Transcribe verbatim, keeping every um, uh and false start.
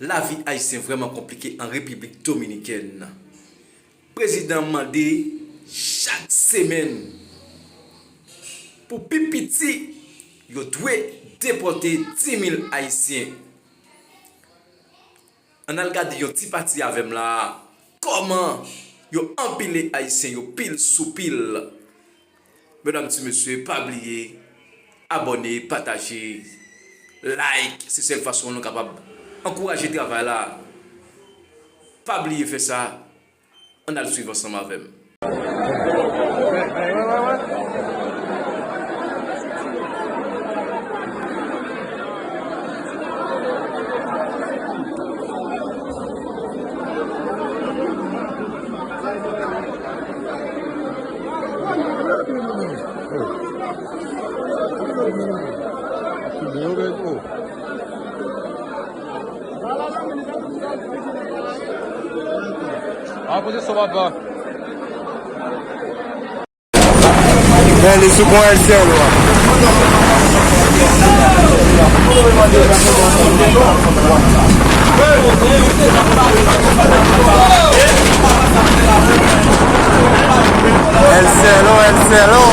Lavi ayisyen vrèman konplike an Repiblik Dominikèn. Prezidan mande chak semèn pou pi piti yo dwe depòte dis mil ayisyen. Ann al gade yon ti pati avè m la, kòman yo anpile ayisyen yo pil sou pil. Medam, ti mesye, pa bliye abòne, pataje, like. Se sèl fason nou kapab ankouraje travay la. Pa bliye fè sa. Ann al swiv ansanm avè m. An pozisyon, papa. Men li sou pwen L C L O a. L C L O, L C L O.